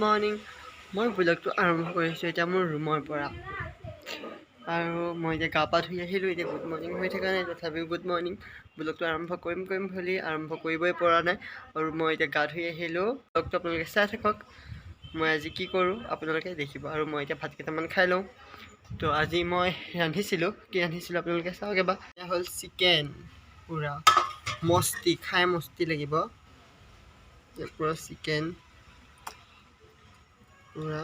Morning. মই ব্লগটো আৰম্ভ কৰিছোঁ এতিয়া মোৰ ৰুমৰ পৰা আৰু মই এতিয়া গা পা ধুই আহিলোঁ। এতিয়া গুড মৰ্ণিং হৈ থকা নাই, তথাপিও গুড মৰ্ণিং। ব্লগটো আৰম্ভ কৰিম কৰিম বুলি আৰম্ভ কৰিবই পৰা নাই আৰু মই এতিয়া গা ধুই আহিলোঁ। ব্লগটো আপোনালোকে চাই থাকক, মই আজি কি কৰোঁ আপোনালোকে দেখিব। আৰু মই এতিয়া ভাত কেইটামান খাই লওঁ। তো আজি মই ৰান্ধিছিলোঁ, কি ৰান্ধিছিলোঁ আপোনালোকে চাওক এবাৰ। এয়া হ'ল চিকেন, পূৰা মস্তি, খাই মস্তি লাগিব পূৰা চিকেন পূৰা।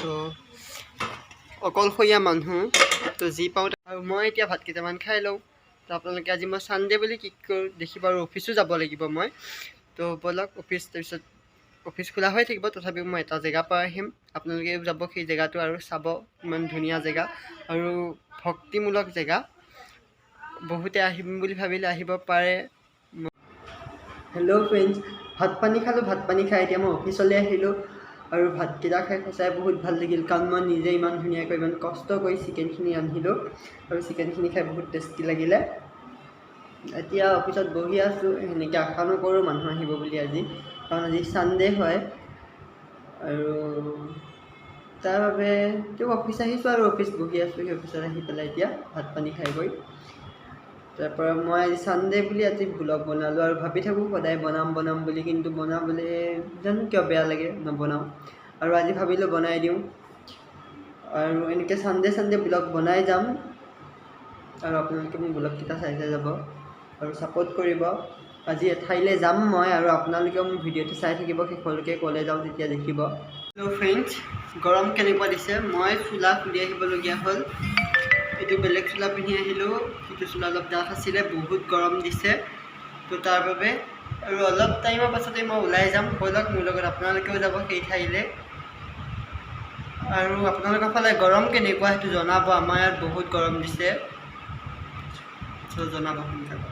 তো অকলশৰীয়া মানুহ, তো যি পাওঁ। আৰু মই এতিয়া ভাত কেইটামান খাই লওঁ। তো আপোনালোকে আজি মই ছানডে বুলি কি কৰোঁ দেখিব। আৰু অফিচো যাব লাগিব মই, তো ব'লক অফিচ। তাৰপিছত অফিচ খোলা হৈ থাকিব, তথাপিও মই এটা জেগাৰ পৰা আহিম, আপোনালোকেও যাব সেই জেগাটো আৰু চাব। ইমান ধুনীয়া জেগা আৰু ভক্তিমূলক জেগা, বহুতে আহিম বুলি ভাবিলে আহিব পাৰে। হেল্ল' ফ্ৰেণ্ডছ, ভাত পানী খালোঁ। ভাত পানী খাই এতিয়া মই অফিচলৈ আহিলোঁ আৰু ভাতকেইটা খাই সঁচাই বহুত ভাল লাগিল, কাৰণ মই নিজে ইমান ধুনীয়াকৈ ইমান কষ্ট কৰি চিকেনখিনি ৰান্ধিলোঁ আৰু চিকেনখিনি খাই বহুত টেষ্টি লাগিলে। এতিয়া অফিচত বহি আছোঁ, সেনেকৈ আশা নকৰোঁ মানুহ আহিব বুলি আজি, কাৰণ আজি ছানডে হয় আৰু তাৰ বাবে তেওঁ অফিচ আহিছোঁ আৰু অফিচ বহি আছোঁ। সেই অফিচত আহি পেলাই এতিয়া ভাত পানী খাই গৈ তাৰপৰা মই আজি ছানডে বুলি আজি ব্লগ বনালোঁ। আৰু ভাবি থাকোঁ সদায় বনাম বনাম বুলি, কিন্তু বনাবলৈ জানো কিয় বেয়া লাগে, নবনাওঁ। আৰু আজি ভাবিলোঁ বনাই দিওঁ আৰু এনেকৈ ছানডে ছানডে ব্লগ বনাই যাম আৰু আপোনালোকে মোৰ ব্লগকেইটা চাই চাই যাব আৰু ছাপোৰ্ট কৰিব। আজি এঠাইলৈ যাম মই আৰু আপোনালোকেও মোৰ ভিডিঅ'টো চাই থাকিব শেষলৈকে, ক'লৈ যাওঁ তেতিয়া দেখিব। হেল্ল' ফ্ৰেণ্ডছ, গৰম কেনেকুৱা দিছে! মই চোলা খুলি আহিবলগীয়া হ'ল। এইটো বেলেগ চোলা পিন্ধি আহিলোঁ, সিটো চোলা অলপ ডাঠ আছিলে। বহুত গৰম দিছে, তো তাৰ বাবে আৰু অলপ টাইমৰ পাছতে মই ওলাই যাম। ব'লক মোৰ লগত আপোনালোকেও যাব সেই ঠাইলৈ। আৰু আপোনালোকৰ ফালে গৰম কেনেকুৱা সেইটো জনাব। আমাৰ ইয়াত বহুত গৰম দিছে, চ' জনাব সোনকালে।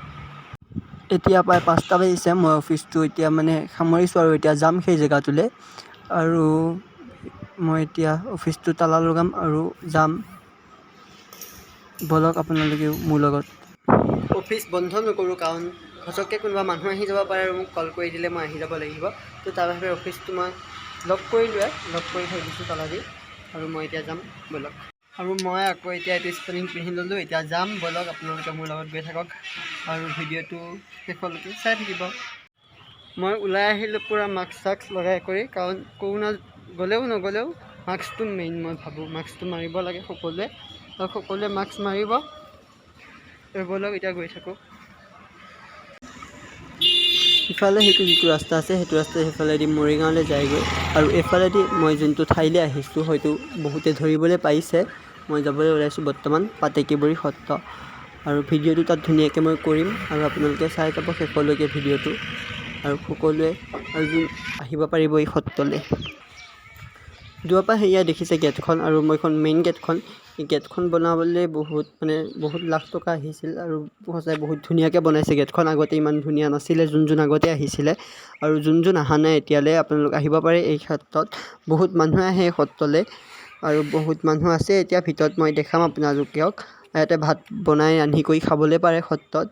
এতিয়া প্ৰায় 5টা বাজিছে। মই অফিচটো এতিয়া মানে সামৰিছোঁ আৰু এতিয়া যাম সেই জেগাটোলৈ। আৰু মই এতিয়া অফিচটো তালা লগাম আৰু যাম। ব'লক আপোনালোকেও মোৰ লগত। অফিচ বন্ধ নকৰোঁ, কাৰণ ঘচককৈ কোনোবা মানুহ আহি যাব পাৰে আৰু মোক কল কৰি দিলে মই আহি যাব লাগিব। তো তাৰ বাবে অফিচটো মই লক কৰিলোৱে, লক কৰি থৈ দিছোঁ তালা দি। আৰু মই এতিয়া যাম, ব'লক। আৰু মই আকৌ এতিয়া এইটো স্পৰ্টিং পিন্ধি ল'লোঁ, এতিয়া যাম। ব'লক আপোনালোকে মোৰ লগত গৈ থাকক আৰু ভিডিঅ'টো শেষলৈকে চাই থাকিব। মই ওলাই আহিলোঁ পূৰা মাস্ক চাস্ক লগাই কৰি, কাৰণ কৰোণা গ'লেও নগ'লেও মাস্কটো মেইন। মই ভাবোঁ মাস্কটো মাৰিব লাগে সকলোৱে, আৰু সকলোৱে মাস্ক মাৰিব। আৰু ব'লক এতিয়া গৈ থাকোঁ। ইফালে সেইটো যিটো ৰাস্তা আছে, সেইটো ৰাস্তা সেইফালেদি মৰিগাঁৱলৈ যায়গৈ। আৰু এইফালেদি মই যোনটো ঠাইলৈ আহিছোঁ, হয়তো বহুতে ধৰিবলৈ পাৰিছে, মই যাবলৈ ওলাইছোঁ বৰ্তমান পাতেকীবৰী সত্ৰ। আৰু ভিডিঅ'টো তাত ধুনীয়াকৈ মই কৰিম আৰু আপোনালোকে চাই যাব শেষলৈকে ভিডিঅ'টো। আৰু সকলোৱে আৰু যোন আহিব পাৰিব এই সত্ৰলৈ। দূৰৰ পৰা সেয়া দেখিছে গেটখন, আৰু মই এইখন মেইন গেটখন। এই গেটখন বনাবলৈ বহুত মানে বহুত লাখ টকা আহিছিল আৰু সঁচাই বহুত ধুনীয়াকৈ বনাইছে গেটখন। আগতে ইমান ধুনীয়া নাছিলে, যোন যোন আগতে আহিছিলে আৰু যোন যোন অহা নাই এতিয়ালৈ, আপোনালোক আহিব পাৰে এই ক্ষেত্ৰত। বহুত মানুহ আহে এই সত্ৰলৈ আৰু বহুত মানুহ আছে এতিয়া ভিতৰত, মই দেখাম আপোনালোকক। ইয়াতে ভাত বনাই ৰান্ধি কৰি খাবলৈ পাৰে সত্ৰত।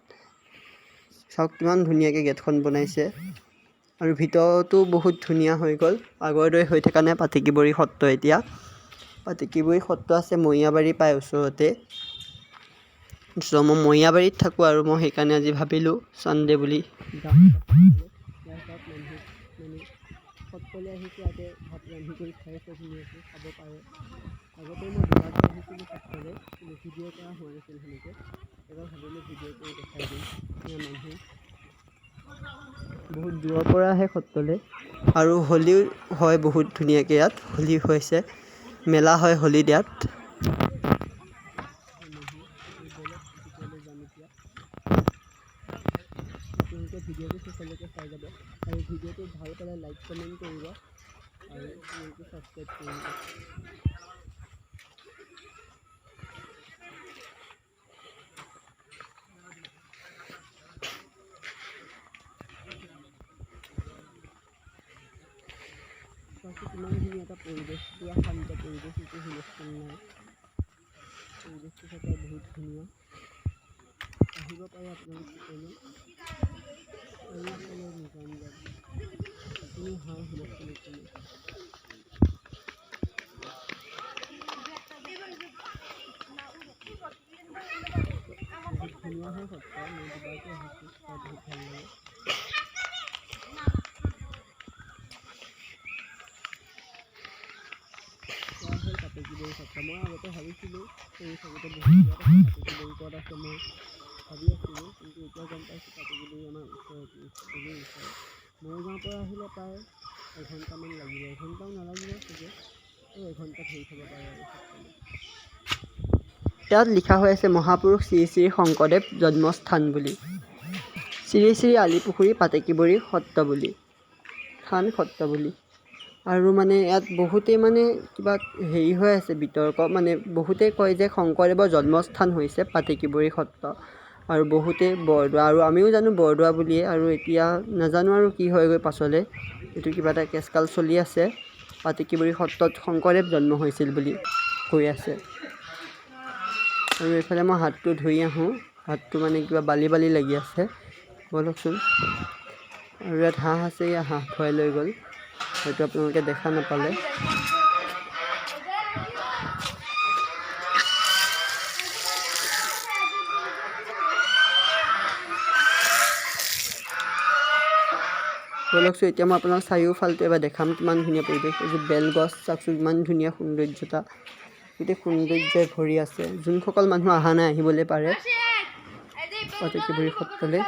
চাওক কিমান ধুনীয়াকৈ গেটখন বনাইছে আৰু ভিতৰতো বহুত ধুনীয়া হৈ গ'ল, আগৰ দৰে হৈ থকা নাই পাতেকীবৰী সত্ৰ এতিয়া। পাতেকীবৰী সত্ৰ আছে মৰিয়াবাৰী পায় ওচৰতে। চ' মই মৰিয়াবাৰীত থাকোঁ আৰু মই সেইকাৰণে আজি ভাবিলোঁ ছানডে বুলি যাম। মানে সত্ৰলৈ আহিছোঁ, ইয়াতে ভাত ৰান্ধি কৰি খাই আছে, ধুনীয়াকৈ খাব পাৰে। আগতে মই দুবাৰ আহিছিলোঁ সত্ৰলৈ, কিন্তু ভিডিঅ' কৰা হোৱা নাছিল সেনেকৈ। এবাৰ ভাবিলোঁ ভিডিঅ' কৰি দেখাই দিম। মানুহ বহুত দূৰৰ পৰা আহে সত্ৰলৈ। আৰু হোলীও হয় বহুত ধুনীয়াকৈ, ইয়াত হোলী হৈছে, মেলা হয় হোলীত ইয়াত। আপোনালোকে ভিডিঅ'টো শেষলৈকে চাই যাব আৰু ভিডিঅ'টো ভাল পালে লাইক কমেণ্ট কৰিব আৰু চেনেলটো ছাবস্ক্ৰাইব কৰিব। চাওকচোন কিমান ধুনীয়া এটা পৰিৱেশ, পূৰা শান্ত পৰিৱেশ, একো হুলস্থুল নাই। পৰিৱেশটো সঁচাই বহুত ধুনীয়া, আহিব পাৰে আপোনালোক সকলো। আৰু ইফালে নিজান। কোনো হাই হুলস্থুল একো নাই। বহুত ধুনীয়া হয় সত্ৰ, মই দুবাৰকৈ আহিছোঁ, চাই বহুত ভাল লাগে। এয়া হ'ল পাতেকীবৰী সত্ৰ। মই আগতে ভাবিছিলোঁ সৰু থাকোঁতে বহুত ইয়াত আছে পাতেকীবৰী ক'ত আছে মই ভাবি আছিলোঁ, কিন্তু এতিয়া গম পাইছোঁ পাতেকীবৰী আমাৰ ওচৰতে, খুবেই ওচৰত। মৰিগাঁৱৰ পৰা আহিলে প্ৰায় এঘণ্টামান লাগিব, এঘণ্টাও নালাগিব চাগে, এই এঘণ্টা ধৰি থ'ব পাৰে আৰু সত্ৰলৈ। ইয়াত লিখা হৈ আছে মহাপুৰুষ শ্ৰী শ্ৰী শংকৰদেৱ জন্মস্থান বুলি, শ্ৰী শ্ৰী আলিপুখুৰী পাতেকীবৰী সত্ৰ বুলি, থান সত্ৰ বুলি। আৰু মানে ইয়াত বহুতেই মানে কিবা হেৰি হৈ আছে বিতৰ্ক, মানে বহুতেই কয় যে শংকৰদেৱৰ জন্মস্থান হৈছে পাতেকীবৰী সত্ৰ, আৰু বহুতেই বৰদোৱা, আৰু আমিও জানো বৰদোৱা বুলিয়ে। আৰু এতিয়া নাজানো আৰু কি হয়গৈ পাছলৈ, এইটো কিবা এটা কেচকাল চলি আছে। পাতেকীবৰী সত্ৰত শংকৰদেৱ জন্ম হৈছিল বুলি কৈ আছে। আৰু এইফালে মই হাতটো ধুই আহোঁ, হাতটো মানে কিবা বালি বালি লাগি আছে, ব'লকচোন। আৰু ইয়াত হাঁহ আছে, ইয়াত হাঁহ ভৰাই লৈ গ'ল, হয়তো আপোনালোকে দেখা নাপালে। ব'লকচোন এতিয়া মই আপোনাক চাৰিওফালটো এবাৰ দেখাম কিমান ধুনীয়া পৰিৱেশ। এই যে বেলগছ চাওকচোন, ইমান ধুনীয়া সৌন্দৰ্যতা, গোটেই সৌন্দৰ্যই ভৰি আছে। যোনসকল মানুহ অহা নাই আহিবলৈ পাৰে পাতেকীবৰী সত্ৰলৈ,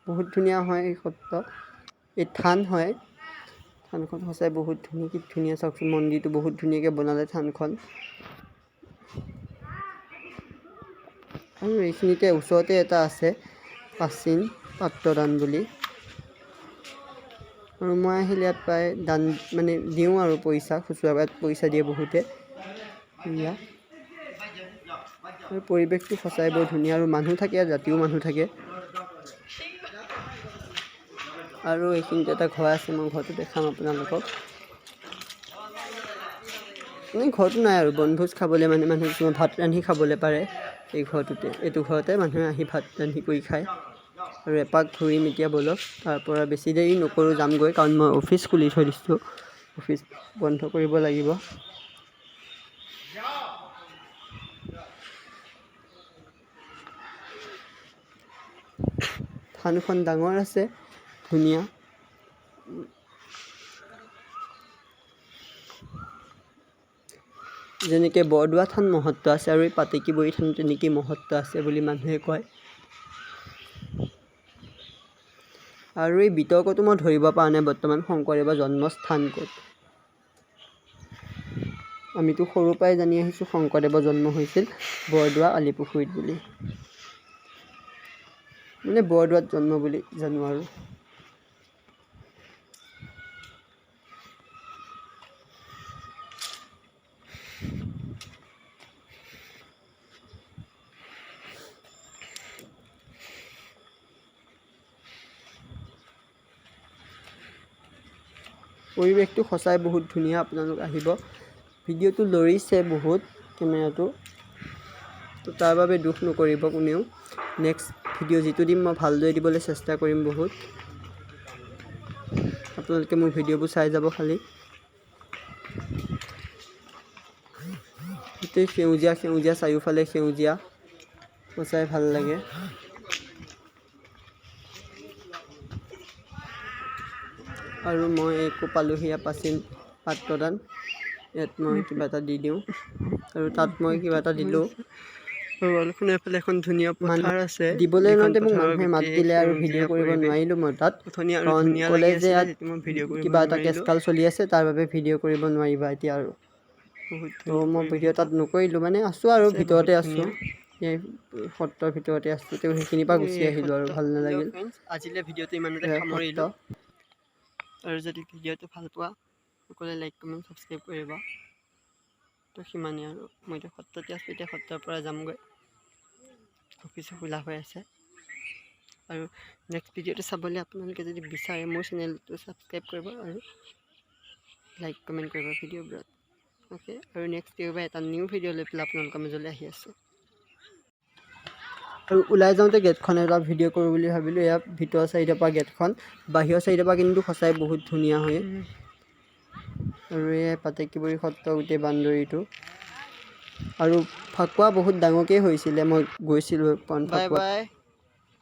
বহুত ধুনীয়া হয় এই সত্ৰ, এই থান হয়। থানখন সঁচাই বহুত ধুনীয়া, কি ধুনীয়া চাওকচোন, মন্দিৰটো বহুত ধুনীয়াকৈ বনালে থানখন। আৰু এইখিনিতে ওচৰতে এটা আছে প্ৰাচীন পাত্ৰদান বুলি। আৰু মই আহিলে ইয়াত প্ৰায় দান মানে দিওঁ আৰু পইচা, খুচুৰা ইয়াত পইচা দিয়ে বহুতে। এয়া আৰু পৰিৱেশটো সঁচাই বৰ ধুনীয়া, আৰু মানুহ থাকে ইয়াত, ৰাতিও মানুহ থাকে। আৰু এইখিনিতে এটা ঘৰ আছে, মই ঘৰটো দেখাম আপোনালোকক। মানে ঘৰটো নাই আৰু বনভোজ খাবলৈ মানে মানুহ কিছুমান ভাত ৰান্ধি খাবলৈ পাৰে এই ঘৰটোতে, এইটো ঘৰতে মানুহে আহি ভাত ৰান্ধি কৰি খায়। আৰু এপাক ঘূৰিম এতিয়া ব'লক, তাৰ পৰা বেছি দেৰি নকৰোঁ, যামগৈ, কাৰণ মই অফিচ খুলি থৈ দিছোঁ, অফিচ বন্ধ কৰিব লাগিব। থানখন ডাঙৰ আছে, ধুনীয়া। যেনেকৈ বৰদোৱা থান মহত্ব আছে, আৰু এই পাতেকীবৰী থান তেনেকেই মহত্ব আছে বুলি মানুহে কয়। আৰু এই বিতৰ্কটো মই ধৰিব পৰা নাই বৰ্তমান, শংকৰদেৱৰ জন্মস্থান ক'ত। আমিতো সৰুৰ পৰাই জানি আহিছোঁ শংকৰদেৱৰ জন্ম হৈছিল বৰদোৱা আলিপুখুৰীত বুলি, মানে বৰদোৱাত জন্ম বুলি জানো আৰু। পৰিৱেশটো সঁচাই বহুত ধুনীয়া, আপোনালোক আহিব। ভিডিঅ'টো লৰিছে বহুত কেমেৰাটো, তো তাৰ বাবে দুখ নকৰিব কোনেও। নেক্সট ভিডিঅ' যিটো দিম মই ভালদৰে দিবলৈ চেষ্টা কৰিম বহুত। আপোনালোকে মোৰ ভিডিঅ'বোৰ চাই যাব খালি। গোটেই সেউজীয়া সেউজীয়া, চাৰিওফালে সেউজীয়া, সঁচাই ভাল লাগে। আৰু মই একো পালোহি প্ৰাচীন পাত্ৰদান, ইয়াত মই কিবা এটা দি দিওঁ, আৰু তাত মই কিবা এটা দিলোঁ। এইফালে এখন ধুনীয়া পথাৰ আছে, দিবলৈ লওঁতে মোক মানুহে মাত দিলে আৰু ভিডিঅ' কৰিব নোৱাৰিলোঁ মই তাত, কাৰণ ক'লে যে ইয়াত কিবা এটা কেচকাল চলি আছে, তাৰ বাবে ভিডিঅ' কৰিব নোৱাৰিবা এতিয়া আৰু। তো মই ভিডিঅ' তাত নকৰিলোঁ, মানে আছোঁ আৰু ভিতৰতে আছোঁ, এই সত্ৰৰ ভিতৰতে আছোঁ, তেওঁ সেইখিনিৰ পৰা গুচি আহিলোঁ আৰু ভাল নালাগিল। আজিলৈ ভিডিঅ'টো ইমানতে সামৰিলোঁ। আৰু যদি ভিডিঅ'টো ভাল পোৱা সকলোৱে লাইক কমেণ্ট ছাবস্ক্ৰাইব কৰিবা। তো সিমানেই আৰু, মই এতিয়া সত্ৰতে আছোঁ, এতিয়া সত্ৰৰ পৰা যামগৈ, অফিচো খোলা হৈ আছে। আৰু নেক্সট ভিডিঅ'টো চাবলৈ আপোনালোকে যদি বিচাৰে মোৰ চেনেলটো ছাবস্ক্ৰাইব কৰিব আৰু লাইক কমেণ্ট কৰিব ভিডিঅ'বোৰত। অ'কে, আৰু নেক্সট দেওবাৰে এটা নিউ ভিডিঅ' লৈ পেলাই আপোনালোকৰ মাজলৈ আহি আছোঁ। আৰু ওলাই যাওঁতে গেটখন এটা ভিডিঅ' কৰোঁ বুলি ভাবিলোঁ। এয়া ভিতৰৰ চাইডৰ পৰা গেটখন, বাহিৰৰ চাইডৰ পৰা কিন্তু সঁচাই বহুত ধুনীয়া হয়। আৰু এয়া পাতেকীবৰী সত্ৰ গোটেই বাউণ্ডেৰীটো। আৰু ফাকুৱা বহুত ডাঙৰকৈ হৈছিলে, মই গৈছিলোঁ। বাই বাই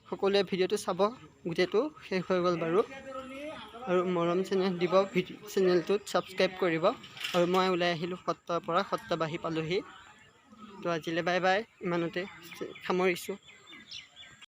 সকলোৱে, ভিডিঅ'টো চাব গোটেইটো। শেষ হৈ গ'ল বাৰু। আৰু মৰম চেনেহ দিব, চেনেলটোত ছাবস্ক্ৰাইব কৰিব। আৰু মই ওলাই আহিলোঁ সত্ৰৰ পৰা, সত্ৰ বাঢ়ি পালোহি। তো আজিলৈ বাই বাই, ইমানতে সামৰিছোঁ।